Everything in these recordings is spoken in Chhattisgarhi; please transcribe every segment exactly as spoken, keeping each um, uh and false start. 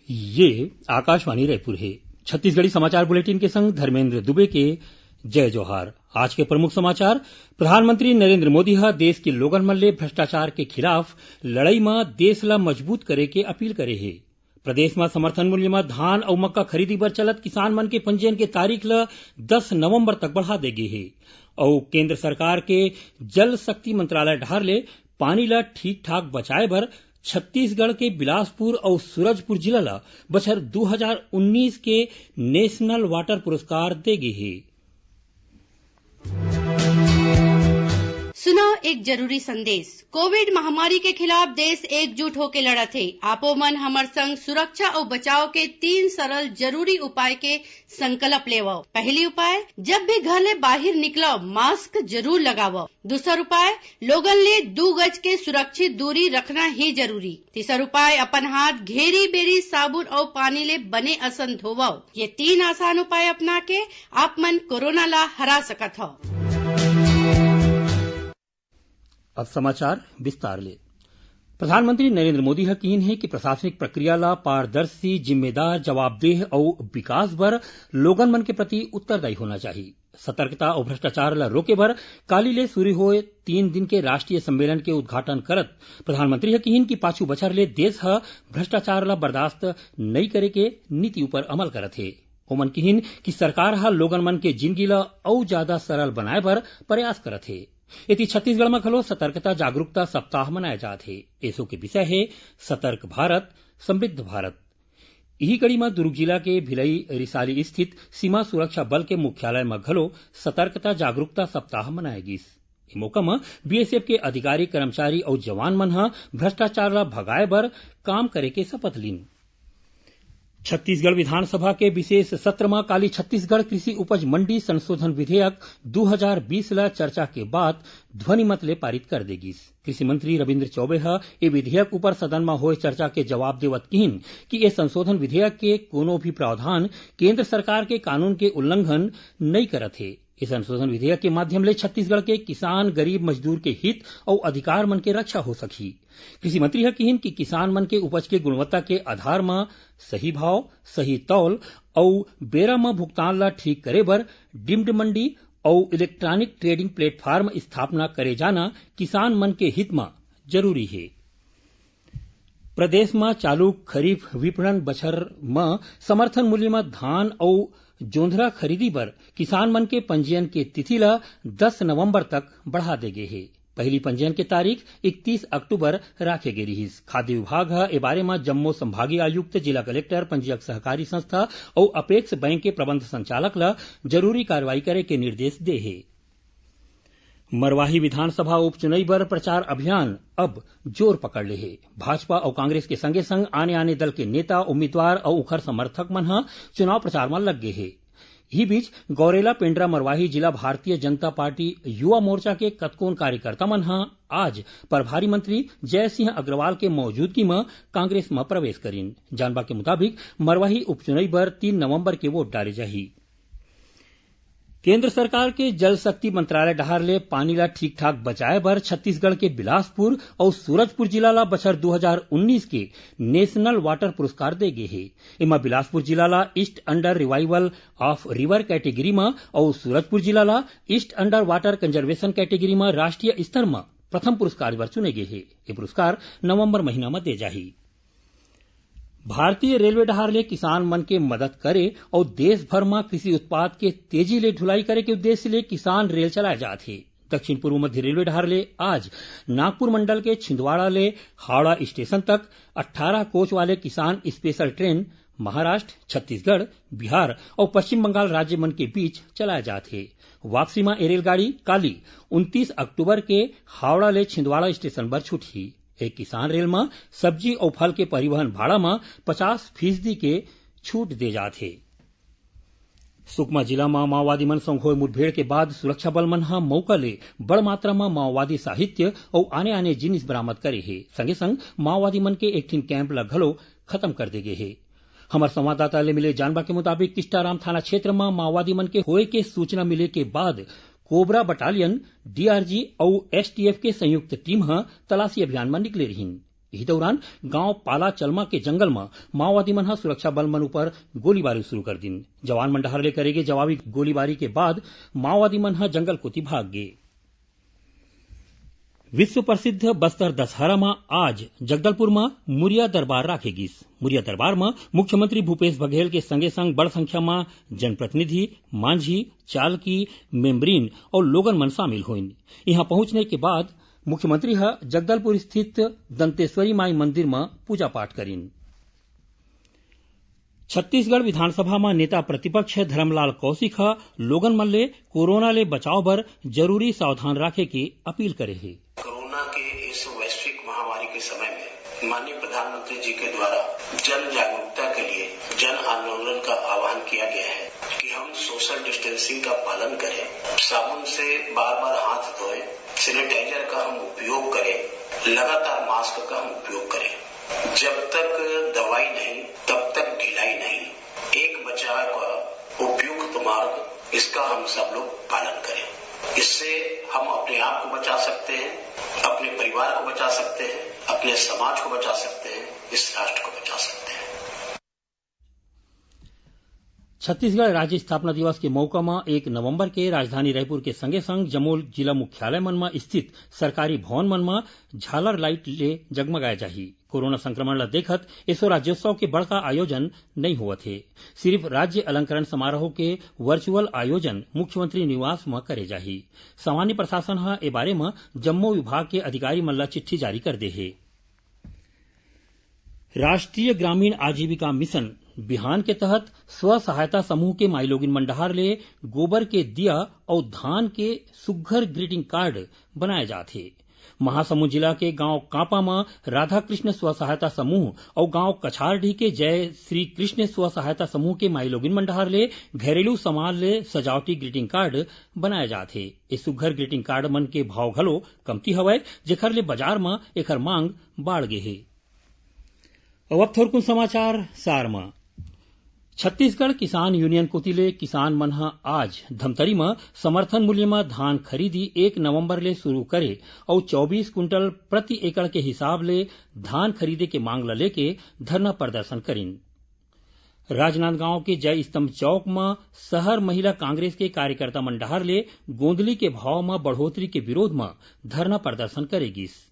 ये आकाशवाणी रायपुर हे। छत्तीसगढ़ी समाचार बुलेटिन के संग धर्मेंद्र दुबे के जय जोहार। आज के प्रमुख समाचार। प्रधानमंत्री नरेंद्र मोदी ह देश के लोगन मन ले भ्रष्टाचार के खिलाफ लड़ई म देश ल मजबूत करे के अपील करे हे। प्रदेश म समर्थन मूल्य म धान अउ मक्का खरीदी बर चलत किसान मन के पंजीयन के तारीख ल दस नवंबर तक बढ़ा दे गे हे। अउ केंद्र सरकार के जल शक्ति मंत्रालय डहार ले पानी ल ठीक ठाक बचाए बर छत्तीसगढ़ के बिलासपुर अउ सूरजपुर जिला ल बछर दू हजार उन्नीस के नेशनल वाटर पुरस्कार दे गे हे। सुनो एक जरूरी संदेश। कोविड महामारी के खिलाफ देश एकजुट होके लड़त हे। आपो मन हमर संग सुरक्षा अउ बचाव के तीन सरल जरूरी उपाय के संकल्प लेवव। पहली उपाय, जब भी घर ले बाहिर निकलव, मास्क जरूर लगावव। दूसर उपाय, लोगन ले दू गज के सुरक्षित दूरी रखना ही जरूरी। तीसर उपाय, अपन हाथ घेरी बेरी साबुन अउ पानी ले बने असन धोवव। ये तीन आसान उपाय अपना के आप मन कोरोना ला हरा सकत हव। अब समाचार विस्तार ले। प्रधानमंत्री नरेंद्र मोदी ह किहीन हे कि प्रशासनिक प्रक्रिया ला पारदर्शी, जिम्मेदार, जवाबदेह अउ विकास बर लोगन मन के प्रति उत्तरदायी होना चाही। सतर्कता अउ भ्रष्टाचार ला रोके बर काली ले शुरू होए तीन दिन के राष्ट्रीय सम्मेलन के उद्घाटन करत प्रधानमंत्री ह किहीन कि पाछू बछर ले देश ह भ्रष्टाचार ला बर्दाश्त नइ करे के नीति ऊपर अमल करत हे। ओमन किहीन कि सरकार ह लोगन मन के जिनगी ला अउ जादा सरल बनाए बर प्रयास करत हे। एती छत्तीसगढ़ म घलो सतर्कता जागरूकता सप्ताह मनाए जात हे। एसो के विषय हे सतर्क भारत, समृद्ध भारत। इही कड़ी म दुर्ग जिला के भिलई रिसाली स्थित सीमा सुरक्षा बल के मुख्यालय म घलो सतर्कता जागरूकता सप्ताह मनाए गिस। ए मौका म बीएसएफ के अधिकारी, कर्मचारी अउ जवान मन ह भ्रष्टाचार ला भगाए बर काम करे के शपथ लीन। छत्तीसगढ़ विधानसभा के विशेष सत्र म काली छत्तीसगढ़ कृषि उपज मंडी संशोधन विधेयक दू हजार बीस ला चर्चा के बाद ध्वनिमत ले पारित कर दे गिस। कृषि मंत्री रविंद्र चौबे ह ए विधेयक ऊपर सदन म होए चर्चा के जवाब देवत किहीन कि ए संशोधन विधेयक के कोनो भी प्रावधान केंद्र सरकार के कानून के उल्लंघन नइ करत हे। ए संशोधन विधेयक के माध्यम ले छत्तीसगढ़ के किसान, गरीब मजदूर के हित अउ अधिकार मन के रक्षा हो सकही। कृषि मंत्री ह किहीन कि किसान मन के उपज के गुणवत्ता के आधार म सही भाव, सही तौल अउ बेरा म भुगतान ला ठीक करे बर डीम्ड मंडी अउ इलेक्ट्रॉनिक ट्रेडिंग प्लेटफॉर्म स्थापना करे जाना किसान मन के हित म जरूरी हे। प्रदेश म चालू खरीफ विपणन बछर म समर्थन मूल्य म धान अउ जोंधरा खरीदी बर किसान मन के पंजीयन के तिथि ल दस नवंबर तक बढ़ा दे गे हे। पहिली पंजीयन के तारीख इकतीस अक्टूबर राखे गे रिहिस। खाद्य विभाग ह ए बारे म जम्मो संभागीय आयुक्त, जिला कलेक्टर, पंजीयक सहकारी संस्था अउ अपेक्स बैंक के प्रबंध संचालक ल जरूरी कार्रवाई करे के निर्देश दे हे। मरवाही विधानसभा उपचुनई बर प्रचार अभियान अब जोर पकड़ ले हे। भाजपा अउ कांग्रेस के संगे संग आने-आने दल के नेता, उम्मीदवार अउ उखर समर्थक मन ह चुनाव प्रचार म लग गे हे। इही बीच, गौरेला पेंड्रा मरवाही जिला भारतीय जनता पार्टी युवा मोर्चा के कतकोन कार्यकर्ता मन ह आज प्रभारी मंत्री जय सिंह अग्रवाल के मौजूदगी म कांग्रेस म प्रवेश करिन। जानबा के मुताबिक, मरवाही उपचुनई बर तीन नवंबर के वोट डारे जाही। केंद्र सरकार के जल शक्ति मंत्रालय डहार ले पानी ला ठीक ठाक बचाए बर छत्तीसगढ़ के बिलासपुर अउ सूरजपुर जिला ला बछर दू हजार उन्नीस के नेशनल वाटर पुरस्कार दे गे हे। एमा बिलासपुर जिला ला east under revival of river category म अउ सूरजपुर जिला ला east under water conservation category म राष्ट्रीय स्तर म प्रथम पुरस्कार बर चुने गे हे। ये पुरस्कार नवंबर महीना म दे जाही। भारतीय रेलवे डहार ले किसान मन के मदद करे अउ देश भर म कृषि उत्पाद के तेजी ले ढुलाई करे के उद्देश्य ले किसान रेल चलाए जात हे। दक्षिण पूर्व मध्य रेलवे डहार ले आज नागपुर मंडल के छिंदवाड़ा ले हावड़ा स्टेशन तक अट्ठारह कोच वाले किसान स्पेशल ट्रेन महाराष्ट्र, छत्तीसगढ़, बिहार अउ पश्चिम बंगाल राज्य मन के बीच चलाए जात हे। वापसी म ए रेलगाड़ी काली उनतीस अक्टूबर के हावड़ा ले छिंदवाड़ा स्टेशन बर छूटही। ए किसान रेल म सब्जी अउ फल के परिवहन भाड़ा म पचास फीसदी के छूट दे जात हे। सुकमा जिला म माओवादी मन संग होए मुठभेड़ के बाद सुरक्षा बल मन ह मौका ले बड़ मात्रा म माओवादी साहित्य अउ आने-आने जिनिस बरामद करे हे। संगे-संग माओवादी मन के एक ठिन कैंप ल घलो खत्म कर दे गे हे। हमर संवाददाता ले मिले जानबा के मुताबिक, किस्टाराम थाना क्षेत्र म माओवादी मन के होए के सूचना मिले के बाद कोबरा बटालियन, डीआरजी अउ एसटीएफ के संयुक्त टीम ह तलाशी अभियान म निकले रिहिन। इही दौरान गांव पाला चलमा के जंगल म माओवादी मन ह सुरक्षा बल मन ऊपर गोलीबारी शुरू कर दिन। जवान मन डहार ले करे गे जवाबी गोलीबारी के बाद माओवादी मन ह जंगल कोति भाग गे। विश्व प्रसिद्ध बस्तर दशहरा म आज जगदलपुर म मुरिया दरबार राखे गिस। मुरिया दरबार म मुख्यमंत्री भूपेश बघेल के संगे संग बड़ संख्या म जनप्रतिनिधि, मांझी, चालकी, मेम्बरीन अउ लोगन मन शामिल होइन। इहां पहुंचने के बाद मुख्यमंत्री ह जगदलपुर स्थित दंतेश्वरी माई मंदिर म पूजा पाठ करिन। छत्तीसगढ़ विधानसभा म नेता प्रतिपक्ष धरमलाल कौशिक ह लोगन मन ले कोरोना ले बचाव बर जरूरी सावधान राखे के अपील करे हे। कोरोना के इस वैश्विक महामारी के समय में माननीय प्रधानमंत्री जी के द्वारा जन जागरूकता के लिए जन आंदोलन का आह्वान किया गया है कि हम सोशल डिस्टेंसिंग का पालन करें, साबुन से बार बार हाथ धोएं, सैनिटाइजर का हम उपयोग करें, लगातार मास्क का हम उपयोग करें। जब तक दवाई नहीं, तब तक ढिलाई नहीं। एक बचाव का उपयुक्त मार्ग, इसका हम सब लोग पालन करें। इससे हम अपने आप को बचा सकते हैं, अपने परिवार को बचा सकते हैं, अपने समाज को बचा सकते हैं, इस राष्ट्र को बचा सकते हैं। छत्तीसगढ़ राज्य स्थापना दिवस के मौका म एक नवंबर के राजधानी रायपुर के संगे संग जम्मो जिला मुख्यालय मन म स्थित सरकारी भवन मन म झालर लाइट ले जगमगाए जाही। कोरोना संक्रमण ल देखत एसो राज्योत्सव के बड़का आयोजन नइ होवत हे। सिर्फ राज्य अलंकरण समारोह के वर्चुअल आयोजन मुख्यमंत्री निवास म करे जाही। सामान्य प्रशासन ह ए बारे म जम्मो विभाग के अधिकारी मन ल चिट्ठी जारी कर दे हे। राष्ट्रीय ग्रामीण आजीविका मिशन बिहान के तहत स्व सहायता समूह के माईलोगिन मन डहार ले गोबर के दिया अउ धान के सुग्घर ग्रीटिंग कार्ड बनाए जात हे। महासमुंद जिला के गांव कांपा म राधा कृष्ण स्व सहायता समूह अउ गांव कछारडीह के जय श्री कृष्ण स्व सहायता समूह के माईलोगिन मन डहार ले घरेलू सामान ले सजावटी ग्रीटिंग कार्ड बनाए जात हे। ए सुग्घर ग्रीटिंग कार्ड मन के भाव घलो कमती हवय, जेखर ले बाजार म एखर मांग बाढ़ गे हे। अउ अब थोरकुन समाचार सार म। छत्तीसगढ़ किसान यूनियन कोति ले किसान मन ह आज धमतरी म समर्थन मूल्य म धान खरीदी एक नवंबर ले शुरू करे अउ चौबीस कुंटल प्रति एकड़ के हिसाब ले धान खरीदे के मांग ल लेके धरना प्रदर्शन करिन। राजनांदगांव के जय स्तंभ चौक म शहर महिला कांग्रेस के कार्यकर्ता मन डहार ले गोंदली के भाव म बढ़ोतरी के विरोध म धरना प्रदर्शन करे गिस।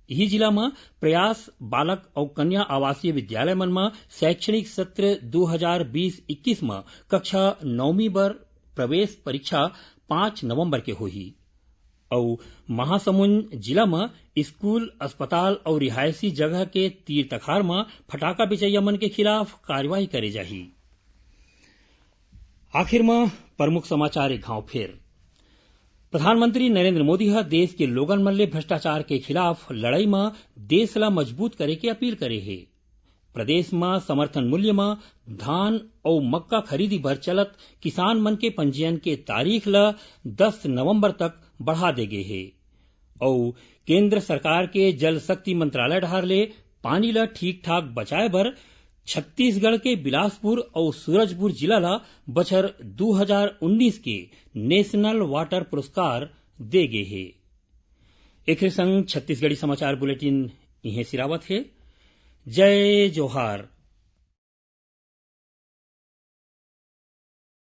इही जिला म प्रयास बालक अउ कन्या आवासीय विद्यालय मन म शैक्षणिक सत्र दू हजार बीस इक्कीस म कक्षा नौवीं बर प्रवेश परीक्षा पाँच नवंबर के होही। अउ महासमुंद जिला म स्कूल, अस्पताल अउ रिहायशी जगह के तीर तखार म फटाका बेचइया मन के खिलाफ कार्रवाई करे जाही। आखिर म प्रमुख समाचार एक घांव फेर। प्रधानमंत्री नरेंद्र मोदी ह देश के लोगन मन ले भ्रष्टाचार के खिलाफ लड़ई म देश ल मजबूत करे के अपील करे हे। प्रदेश म समर्थन मूल्य म धान अउ मक्का खरीदी बर चलत किसान मन के पंजीयन के तारीख ल दस नवंबर तक बढ़ा दे गे हे। अउ केंद्र सरकार के जल शक्ति मंत्रालय डहार ले पानी ल ठीक ठाक बचाए बर छत्तीसगढ़ के बिलासपुर अउ सूरजपुर जिला ल बछर दू हजार उन्नीस के नेशनल वाटर पुरस्कार दे गे हे। एखरे संग छत्तीसगढ़ी समाचार बुलेटिन इहें सिरावत हे। जय जोहार।